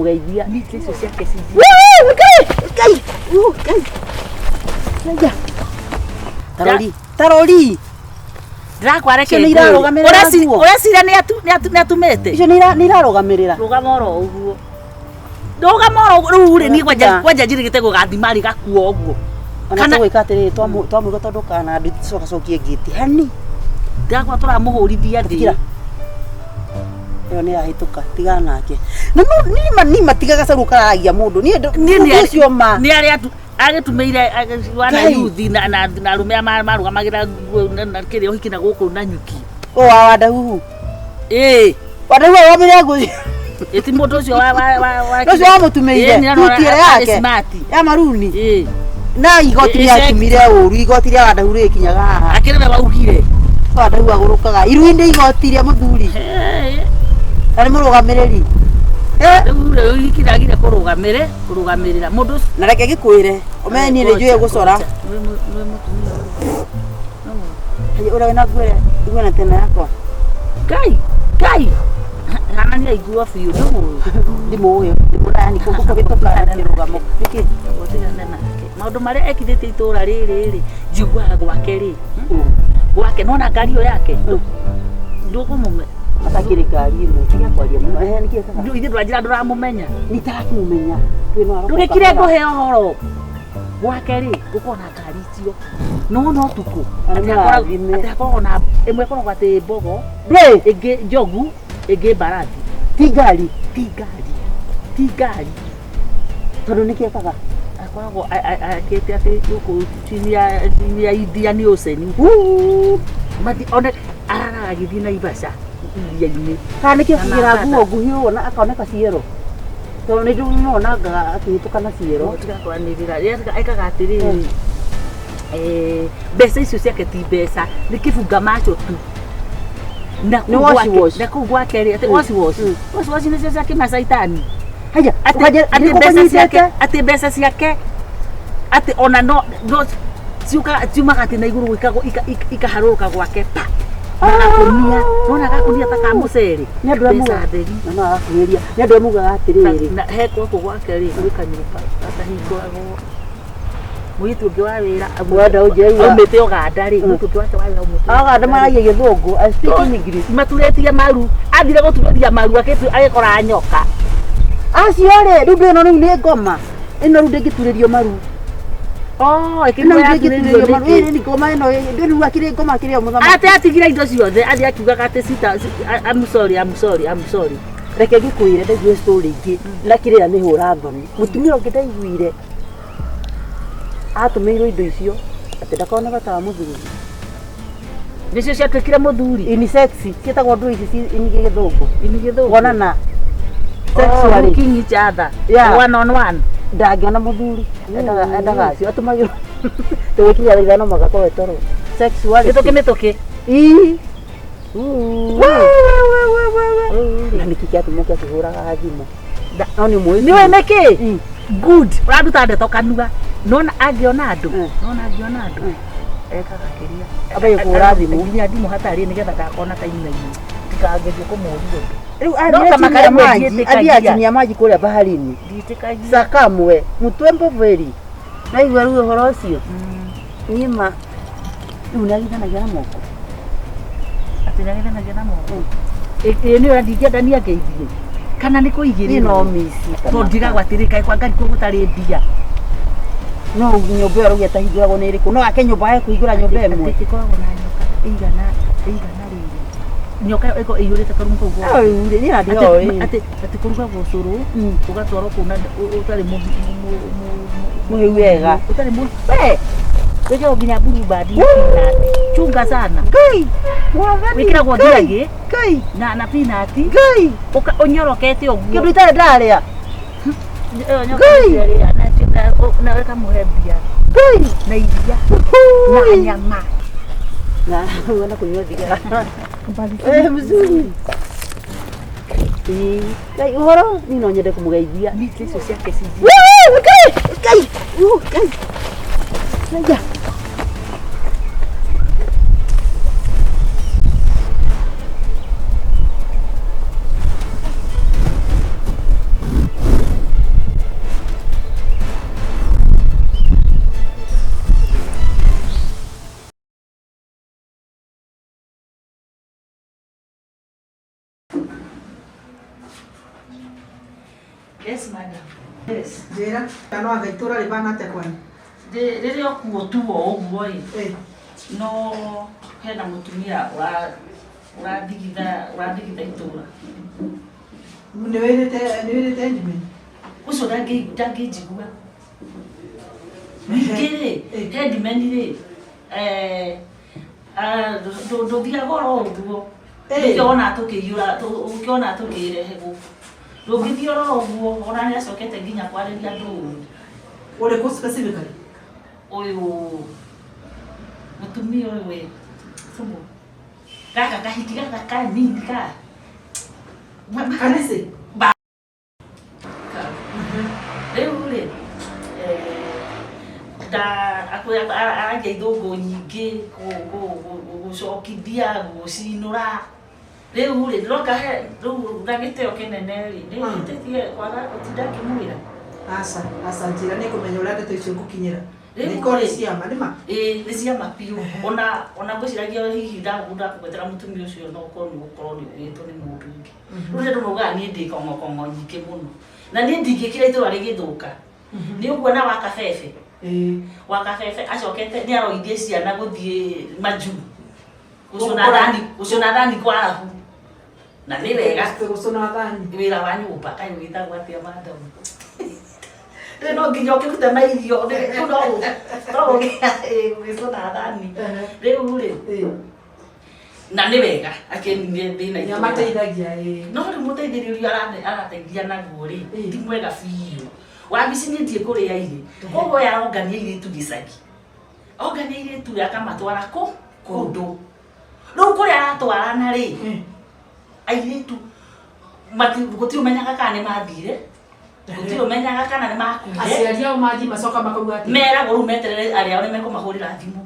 Kũmũgeithia ningĩ icio ciake ci Ngai, Ngai, Ngai. Tarori, tarori. Ndĩrakwara. Icio nĩ irarũgamĩrĩra nguo. Ũreciria nĩ atumĩte. Icio nĩ irarũgamĩrĩra. Rũgama oro ũguo, rũgama oro ũguo. Rĩu rĩ, niĩ kwanja kwanja njirĩgĩte gũgathima rĩ gakua ũguo. Ona Kana- tũgwĩka atĩrĩrĩ, twamũiga tondũ kana ndũcoka cokie ngĩti hani. Ndĩrakwa tũramũhũrithia thĩ. Kira. Ĩyo nĩ yahĩtũka, tigana nake. Na no nima nima tiga gacaru karagia mũndũ. Niĩ Niĩ nĩ ũcio ma. Nĩ arĩa agĩtumĩire wana Ngai. yuthi na arũme arĩa marũgamagĩra nguo na kĩrĩa ũhiki na gũkũ na nyuki. Ũ wa Wandahuhu. Ĩĩ. Wandahuhu arũgamĩrĩra nguo. Ĩti mũndũ ũcio wa Ũcio wamũtumĩire. Ĩĩ, nĩ arona Thuti ĩrĩa arĩ yake. smart. Ya maruni. Ĩĩ. Na igoti Ĩ- rĩatumire ũru, igoti rĩa Wandahuhu rĩgĩkinyaga haha. Akĩrĩ we waugire. Wandahuhu agũrũkaga. Iru-inĩ igoti rĩa mũthuri. Ĩĩ. Na nĩ mũrũgamĩrĩri. Eh, Rĩu rĩ ũhiki ndagire kũrũgamĩrĩra mũndũ ũcio. Na reke ngĩkwĩre, ũmenye niĩ nĩ njũĩ gũcora. Nĩ mũtumia ũyũ. Haya, ũrĩa wĩna nguo ĩrĩa ĩhuana tena yakwa. Ngai, Ngai. Hanania nguo biũ ndũmũĩ. Ndimũĩ, ndimũraya nĩ kũhĩtũka na kĩrũgamo. Nĩkĩ? Gũtigane nake. Maũndũ marĩa ekithĩtie itũũra rĩrĩ rĩ, njiguaga gwake rĩ. Gwake nona ngari ĩyo yake. Ndũkũmũme. Atakĩrĩ ngari ĩmwe, tiga kwaria mũno. Ehe, nĩkĩ ekaga? Ithuĩ ndũranjĩra ndũramũmenya. Nĩtarakĩmũmenya. Twĩ no aroka Ndũgĩkire kahora. ngũhe ũhoro. Gwake rĩ, gũkorwo na ngari icio. No no tukũ. Na nĩ mũrathime. Atĩ hakoragwo na ĩmwe ĩkoragwo atĩ mbogo, Ndũĩ, ĩngĩ njogu, ĩngĩ mbarathi. Ti ngari. Ti ngari. Ti ngari. Tondũ nĩkĩ ekaga? Akoragwo akĩte atĩ gũkũ chini ya Indian Ocean. Uu. Mathi one araraga agĩthiĩ Naivasha iria-inĩ. Kana nĩkĩ Na akĩgĩra mabata. nguo nguhĩ ũguo na akoneka ciero? Tondũ nĩ ndĩmuonangaga akĩhĩtũka na ciero. Tiga kwanĩrĩra. Ekaga atĩrĩrĩ, mbeca icio ciake ti mbeca, nĩ kĩbunga macho tu. Na Nĩ kũu wash gwake wash. na kũu gwake rĩ, atĩ wash wash. Wash wash nĩcio cia kĩmacaitani. Haya, Atĩ ũkanja- atĩ nĩkũ mbeca ciake kũnyitĩte? atĩ mbeca ciake atĩ ona no ciũkaga ciumaga atĩ na igũrũ ikaharũrũka gwake pa na gakũnia, nona gakũnia ta ka mũcere. Nĩ andũ arĩa Mbeca theri. Na no agakuhĩrĩria. Nĩ andũ arĩa mugaga atĩrĩrĩ. Na he gũkũ gwake rĩ, gwĩ kanyũmba gatahingũragwo. Mũirĩtu ũngĩ wa wĩra Wenda ũnjĩra. aumĩte Ũganda rĩ, mũirĩtu ũngĩ wake wa wĩra aumĩte Aganda Ũganda rĩ. maragia gĩthũngũ. I speak in English. Maturĩtie maru, athire gũturĩria maru agĩkora nyoka. Acio rĩ, rĩu ndĩno rĩu nĩ ngoma. Ĩno rĩu ndĩngĩturĩrio maru. Oh, Ĩno ĩkĩigua rĩu yaturĩrio ndĩngĩturĩrio maru. nĩkĩ? Ĩĩ, nĩ ngoma ĩno, ndĩ rĩu akĩrĩ ngoma akĩrĩ o mũthamaki. Atĩ atigire indo ciothe athiĩ akiugaga atĩ sita I'm sorry, I'm sorry, I'm sorry. Reke ngĩkwĩre, ndaiguire story ĩngĩ na kĩrĩra nĩ hũra thoni. Mũtumia ũngĩ ndaiguire atũmĩirwo indo icio atĩ ndakona bata wa mũthuri. Nĩcio ciatuĩkire mũthuri. Unisex ciĩtagwo ndũ ici in gĩthũngũ? Ini gĩthũngũ. Kuonana Oh, sexually. looking each other. Yeah. One on one. Ndangĩona mũthuri, endaga acio atũmagĩrwo tũgĩkinya thaa 5 magakorwo toro sexuality. Mĩtũkĩ mĩtũkĩ. Ii. Na nĩkĩ kĩatũma ũke akĩhũraga thimũ? No nĩ mũĩ. Nĩwe nĩkĩ? Good. Ũraruta ndeto kanua. Nona angĩona andũ. Nona angĩona andũ. Ekaga kĩrĩa. Ambagie kũhũra thimũ. Nginya thimũ hatarĩ nĩgetha ndakona ta inaina. Ndikagerie kũmũria ũndũ. Rĩu No athiĩ kama chini ya karĩmwe maji, ndiĩtĩkagia. athiĩ chini ya maji kũrĩa baharini. Ndiĩtĩkagia. Sakamwe mũtwembo veri naigua rĩu ũhoro ũcio niĩ ma rĩu nĩagithanagia na moko. Atĩ nĩagethanagia na moko. Ĩĩ nĩyo ndingĩenda niĩ angeithie. Kana nĩ Niĩ kũigĩrĩrwo. no mici. Tondũ ndigagwo atĩrĩ kaĩ kwa Ngai kuo gũtarĩ mbia. No nyũmba ĩyo rĩu ĩtahingũragwo nĩ ĩrĩkũ? No ake nyũmba ya kũhingũra nyũmba ĩmwe. Atĩ ĩkoragwo na nyoka ĩigana rĩrĩ. Nyoka ĩyo ĩkoragwo ĩiyũrĩte karumu kau gothe. Rĩu rĩ niĩ na Atĩ ndioĩ. atĩ kũrugagwo ũcũrũ ũgatwarwo kũu na ũtarĩ Mũhĩu wega. Ũtarĩ mũ we wĩkĩragwo nginya Blue Band na peanut. Chunga sana. Ngai Mwathani. Wĩkĩragwo Ngai, thiagĩ Ngai. na peanut. Ngai. Ũnyorokete ũguo. Kĩndũ itarĩ ndarĩa. Ĩyo nyoka Ngai. ĩrĩa na ĩkamũhe mbia Ngai. Na iria na nyama. Na unaenda kunywa thigara. Eh, mzuri. Ĩĩ, Ngai ũhoro niĩ no nyende kũmũgeithia. Ningĩ icio ciake ci Ngai, Ngai, Ngai. Ngai. Yes, madam. Yes. Njĩra kana wanga itũra rĩbana atĩa kwanyu? Rĩrĩa ũkuo tuo ũguo ĩ, Eh, no hena mũtumia ũrathigitha itũra. Nĩ wĩrĩte Edwin? Ũcio ndangĩnjigua. Ningĩ rĩ, Eh. headman rĩ, ndũthiaga oro ũguo. Eh. Nĩkĩo wona tũkĩiyũra, ũkĩona tũkĩrehe gũkũ. Ndũngĩthiĩ oro ũguo, ona nĩ acokete nginya kwarĩria andũ ũru. Ũrĩkũ specifically? Ũyũ mũtumia ũyũ we tũmũ gaka kahiki gaka kanini ka Kanisi? Rĩu rĩ, nda aragia ithũngũ nyingĩ, gũcokithia, gũcinũra. Rĩu rĩ, ndĩroka he rĩu na gĩtĩo kĩnene rĩ, nĩ hĩtĩtie kwaga gũtinda ngĩmwĩra. Aca, aca, njĩra nĩ ngũmenya ũrĩa ndeto icio ngũkinyĩra. Rĩu Nĩkorwo nĩ rĩ- ciama, nĩ ma? Ĩĩ, nĩ ciama biũ. Ehe. Ona ngwĩciragia hihi ndakũgwetera mũtumia ũcio no ũkorwo nĩ ũgũkorwo nĩ ũgĩtwo nĩ mũndũ ũngĩ. Rĩu andũ maugaga niĩ ndĩ kong'okong'o nyingĩ mũno, na niĩ ndingĩkira itũra rĩgĩthũka. Nĩ ũkuona wa kabebe, Ĩĩ. wa kabebe acokete nĩ aroithie ciana gũthiĩ majuu gũcũna Gũkũra. thani, gũcũna thani kwa arabu, na nĩ wega. Gũcũna thani. Wĩra wa nyũmba kaĩ wĩtagwo atĩa, madam? Rĩu no nginya ũkĩrute mairio, rĩu no gũgĩcũna thani. Ehe. Rĩu rĩ, Ĩĩ. na nĩ wega akĩninie thĩna Nĩ itũra. amateithagia, ĩĩ. No rĩu mũteithĩrĩrio arateithia naguo rĩ, Ĩĩ. ti mwega biũ. Wabici niĩ ndiĩ kũrĩa irĩ, koguo ye arongania airĩtu gĩcagi, ongania airĩtu rĩ, akamatwara kũ kũndũ. Rĩu kũrĩa aratwarana rĩ, airĩtu gũtirĩ ũmenyaga kana nĩ mathire, gũtirĩ ũmenyaga kana nĩ makuire. Aciari ao mathiĩ macoka makauga atĩ Meragwo rĩu meterere arĩa ao nĩ mekũmahũrĩra thimũ.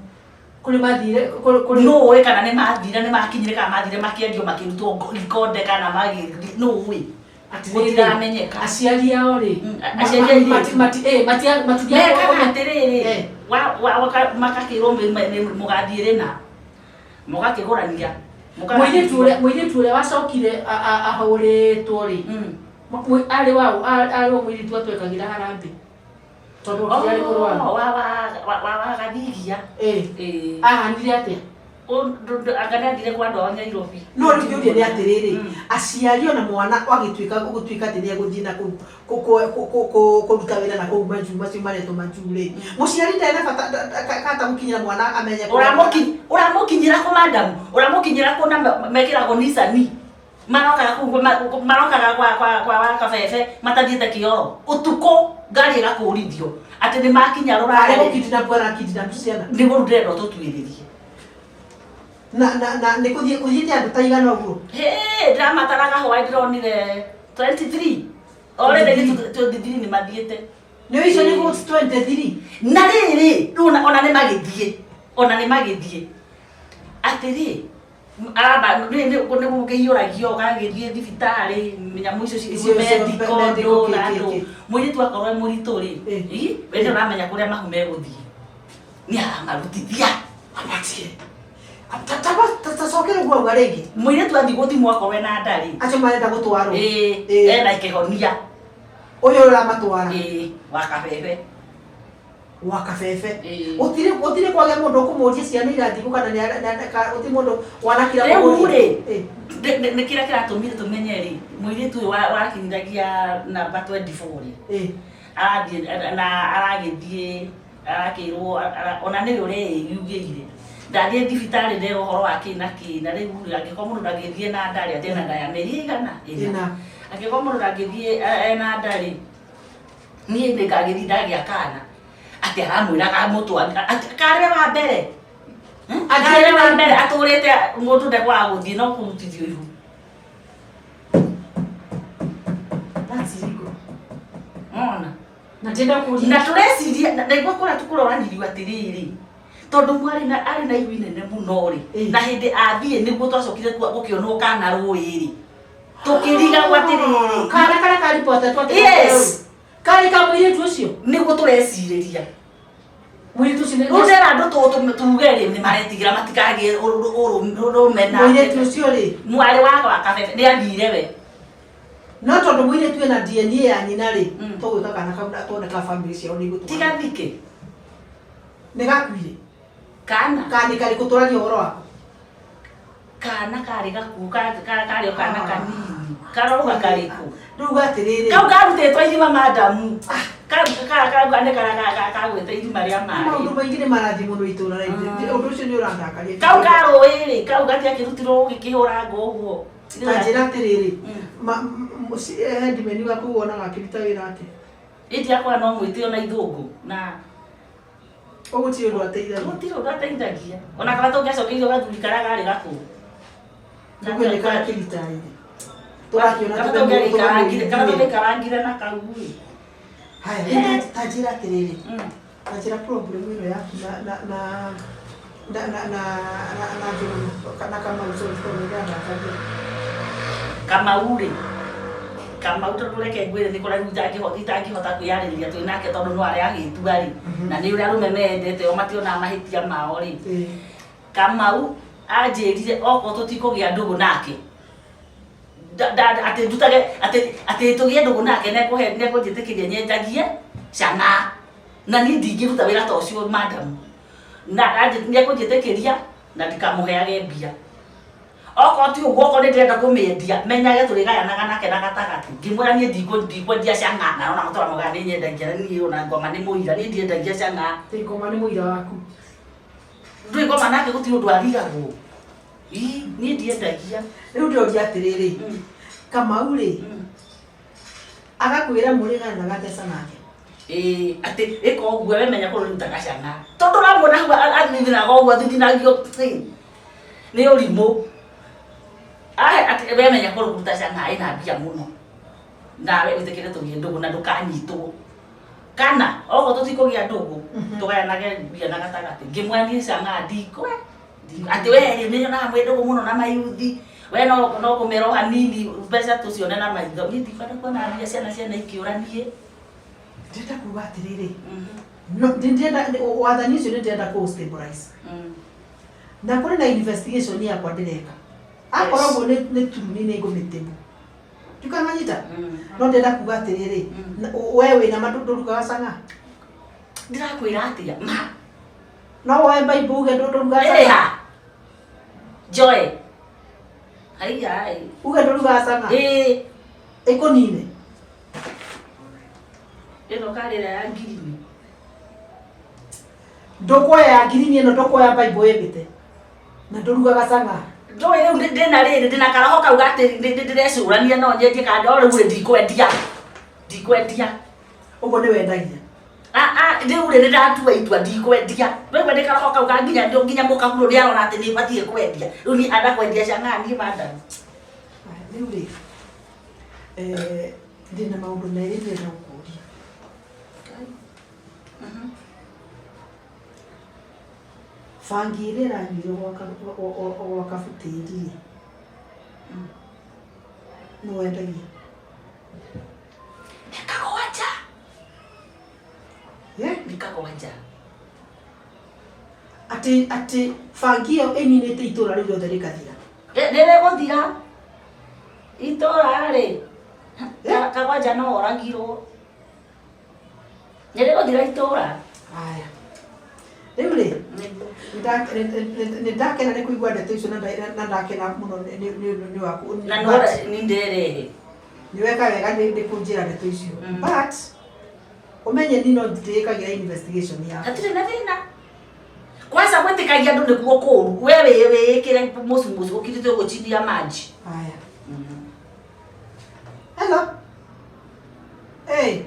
Kũrĩ mathire kũrĩ Nũ ũĩ kana nĩ mathire, nĩ makinyire, kana mathire makĩendio, makĩrutwo ikonde, kana magĩ, nũ ũĩ? Atĩrĩrĩ, Gũtiramenyeka. Aciari ao rĩ, Aciari a airĩtu. Matithiaga Mekaga atĩrĩrĩ, Eh. makakĩrwo mũgathiĩ rĩna, mũgakĩgũrania. Mũirĩtu ũrĩa wacokire ahũrĩtwo rĩ, arĩ waũ? Arĩ wa mũirĩtu atwekagĩra harambĩ tondũ okire arĩ mũrwaru. Wa gathigia. Ĩĩ. Ĩĩ. Ahanire atĩa? Anga nĩathire kwa andũ ao Nairobi. No rĩu nĩ atĩrĩrĩ, aciari ona mwana agĩtuĩka gũtuĩka atĩ nĩ egũthiĩ na kũu kũruta wĩra na kũu majuu macio maretwo majuu rĩ, mũciari ndarĩ na bata kata gũkinyĩra mwana amenye kũrĩa. Ũramũkinyĩra kũ, madam? Ũramũkinyĩra kũ? Na mekĩragwo nicani, marokaga kũu, marokaga kwa wa kabebe matathiĩte kĩoro ũtukũ, ngari ĩgakũrithio atĩ nĩ makinya Arĩ rũraya. gũkindinap arakindinap ciana. Nĩguo rĩu ndĩrenda ũtũtuĩrĩrie. Na nĩ kũthiĩ kũthiĩte andũ ta igana ũguo? Hĩ, ndĩramataraga hwaĩ, ndĩronire 23 already. 23 nĩ mathiĩte. Nĩ icio nĩ votes 23? Na rĩrĩ, rĩu ona nĩ magĩthiĩ, ona nĩ magĩthiĩ atĩrĩ, aramba nĩ gũkĩiyũragio, ũgagĩthiĩ thibitarĩ, nyamũ icio Icio medical medical, ndũ na kĩ, ndũ. Kĩ. Mũirĩtu akorwo e mũritũ rĩ, Eh. ĩ, we nĩ ũramenya kũrĩa mahu megũthiĩ, nĩ aramarutithia. Abatie tacokere ũguo auga rĩngĩ. Mũirĩtu athiĩ gũthimwo akorwo ena nda rĩ, Acio marenda gũtwarwo. Ĩ, Ĩ. ena kĩhonia. Ũyũ ũramatwara? Ĩ, wa kabebe. Wa kabebe. Ĩ. Gũtirĩ kwagĩa mũndũ ũkũmũria ciana irathiĩ kana gũtirĩ mũndũ wanakira Rĩu kũmũria? rĩ, Ĩ. Nĩ kĩrĩa kĩratũmire tũmenye rĩ, mũirĩtu ũyũ wakinyithagia namba 24 rĩ, Ĩ. arathiĩ na aragĩthiĩ arakĩrwo ona nĩwe ũreyugĩire, ndathiĩ thibitarĩ ndero ũhoro wa kĩ na kĩ. Na rĩu rĩ, angĩkorwo mũndũ ndangĩthiĩ na nda rĩ, atĩ ena nda ya mĩeri ĩigana ĩna. Ĩna. Angĩkorwo mũndũ ndangĩthiĩ ena nda rĩ, niĩ nĩngagĩthiĩ ndagĩa kana, atĩ aramwĩraga mũtwari atĩ karĩwe wa mbere. Karĩwe wa mbere atũrĩte mũndũ ndekwaga gũthiĩ no kũrutithio ihu. That's illegal. Mona. Na ndĩrenda kũria. Na tũreciria na nĩguo kũrĩa tũkũroranĩrio atĩrĩrĩ, tondũ mwarĩ na arĩ na ihu inene mũno rĩ, Ĩ. na hĩndĩ athiĩ nĩguo twacokire gũkĩonwo kana rũĩ rĩ, tũkĩrigagwo atĩrĩrĩ, Kana karĩa karipotetwo atĩ Yes. karĩ ka mũirĩtu ũcio? Nĩguo tũrecirĩria. Mũirĩtu ũcio Rĩu ndĩra andũ tuge rĩ, nĩ maretigĩra matikagĩe rũmena. Mũirĩtu ũcio rĩ? Mwarĩ wa kabebe nĩ athire we. No tondũ mũirĩtu ena DNA ya nyina rĩ, Mm. tũgwĩka kana kau na tuone ka family ciao nĩ igũtũma. Tigathike. Nĩ gakuire. Kana. Kana nĩ karĩkũ tũraria ũhoro wako. Kana karĩ gakuũ karĩ o kana Ah. kanini. Karauga karĩkũ. Rĩu atĩrĩrĩ. Kau karutĩtwo irima madamu. Kau nĩ kagwĩte irima rĩa maĩ. Maũndũ maingĩ nĩ marathiĩ mũno itũra rĩu. Mm. Ũndũ ũcio nĩ ũrandakaria. Kau karũĩ rĩ, kau gatiakĩrutirwo ũgĩkĩhũra ngũ ũguo. Ta njĩra atĩrĩrĩ. Mm. Handyman waku wonaga akĩruta wĩra atĩa? Ĩndĩ yakwa no mwĩte ona ithũngũ na Ũguo ti ũndũ ateithagia. gũtirĩ ũndũ ateithagia. Ona kana tũngĩacokeirio gathuri karĩa karĩ gakũũ. Ũguo nĩ karakĩritaire. Tũrakĩona Kana tũkamũrindie. tũngĩaikarangire na kau rĩ. Haya, rĩu ta njĩra atĩrĩrĩ. Mm. Ta njĩra problem ĩno yaku na na na na na na na na Njũgũna na Kamau, sorry, tondũ nĩndĩrandakaria. Kamau rĩ, Kamau tondũ reke ngwĩre nĩ kũraihu itangĩhota kwĩyarĩrĩria twĩ nake tondũ no arĩa agĩtua rĩ, na nĩ ũrĩa arũme mendete o mationaga mahĩtia mao rĩ. Ĩĩ. Kamau anjĩrire okorwo tũtikũgĩa ndũgũ nake atĩ ndutage atĩ tũgĩe ndũgũ nake nĩekũnjĩtĩkĩria nyenjagie cang'aa na niĩ ndingĩruta wĩra ta ũcio madam na nĩekũnjĩtĩkĩria na ndikamũheage mbia okorwo ti ũguo okorwo nĩndĩrenda kũmĩendia menyage tũrĩgayanaga nake na gatagatĩ ngĩmwĩra niĩ ndikwendia cang'aa na ona mũtũra mũgaya nĩ nyendagia na niĩ ona ngoma nĩ mũira niĩ ndiendagia cang'aa. Ĩ ngoma nĩ mũira waku. Ndũĩ ngoma nake gũtirĩ ũndũ arigagwo. Ii, niĩ ndiendagia. Rĩu ndĩroria atĩrĩrĩ, Kamau rĩ, agakwĩra mũrĩgayanaga mbeca nake. Ĩĩ, atĩ ĩka ũguo we menya kũrĩa ũrutaga cang'aa tondũ ũramuona hau athithinaga ũguo athithinagio nĩ ũrimũ. Ahe atĩ we menya kũrĩa ũkũruta cang'aa ĩna mbia mũno nawe wĩtĩkĩre tũgĩe ndũgũ na ndũkanyitwo kana okorwo tũtikũgĩa ndũgũ tũgayanage mbia na gatagatĩ ngĩmwĩra niĩ cang'aa ndikwe atĩ we rĩ nĩnyonaga mwĩ ndũgũ mũno na mayuthi we no kũmera o hanini mbeca tũcione na maitho niĩ ndikwenda kuona mbia ciana ciana ikĩũra niĩ. Ndĩrenda kuga atĩrĩrĩ, no ndĩrenda wathani ũcio nĩndĩrenda kũ stabilize. Na kũrĩ na investigation yakwa ndĩreka. Akorwo ũguo nĩ true niĩ nĩngũmĩtĩmũ. Ndikamanyita? No ndĩrenda kuga atĩrĩrĩ, we wĩna ma ndũrugaga cang'aa? Ndĩrakwĩra atĩa ma. No woe Bible uge ndũrugaga cang'aa? Ĩha. Joy. Haiya. Uge ndũrugaga cang'aa? Ĩĩ. Ĩkũnine? Ĩno karĩra ya ngirini. Ndũkuoya ya ngirini ĩno ndũkuoya Bible ĩmĩte. Na ndũrugaga cang'aa. Ndũĩ rĩu ndĩna rĩrĩ ndĩna karoho kau gatĩ ndĩrecũrania no nyendie kana no rĩu rĩ ndikwendia. Ndikwendia. Ũguo nĩ wendagia. Rĩu rĩ nĩndatua itua ndikwendia. Rĩu nĩ karoho kau ka nginya nginya mũkahurũ nĩarona atĩ nĩbatiĩ kwendia. Rĩu niĩ anda kwendia cang'aa niĩ madam. Rĩu rĩ, ndĩna maũndũ merĩ ndĩrenda gũkũria. Bangi ĩrĩa ĩranyuirwo gwa Kabutĩri rĩ, nĩ wendagia? Nĩ kagwanja. Eh? Nĩ kagwanja. Atĩ bangi ĩyo ĩninĩte itũra rĩu rĩothe rĩkathira. Nĩrĩgũthira. Itũra rĩ, kagwanja no oragirwo. Nĩrĩgũthira itũra. Haya. Rĩu rĩ, nĩndakena nĩ kũigua ndeto icio na ndakena mũno nĩ waku. Na nĩ nderehe. Nĩ weka wega nĩ kũnjĩra ndeto icio. But ũmenye niĩ no ndĩĩkagĩra investigation yakwa. Hatirĩ na thĩna. Kwanza gwĩtĩkagia andũ nĩkuo kũũru. We wĩĩkĩre mũcu ũkirĩte ũgũchimbia maji. Haya. Hello. Hey.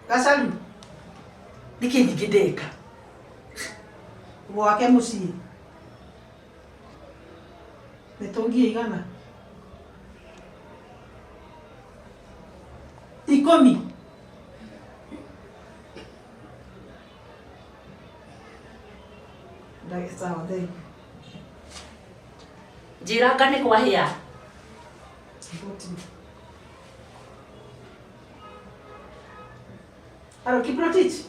Gacaru. Nĩkĩ ningĩ ndĩka? Gwake mũciĩ. Mĩtũngi ĩigana? 10. Sawa, thank you. Njĩra anga nĩ kwahĩa. Halo, Kiprotich.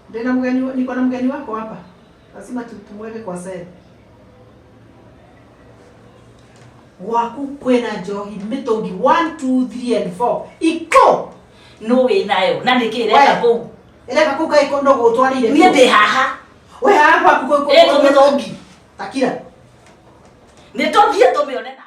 Ndina mgeni, niko na mgeni wako hapa. Lazima tumweke kwa sel. Gwaku kwĩna njohi mĩtũngi 1 2 3 and 4 iko. Nũ wĩ nayo na nĩkĩ ĩreka We. kũu? Ĩreka kũu kaĩ kũ- no gũtwarĩire? Niĩ ndĩ haha. We haha gwaku Ĩtũ mĩtũngi. Takira. Nĩ tũthiĩ tũmĩone na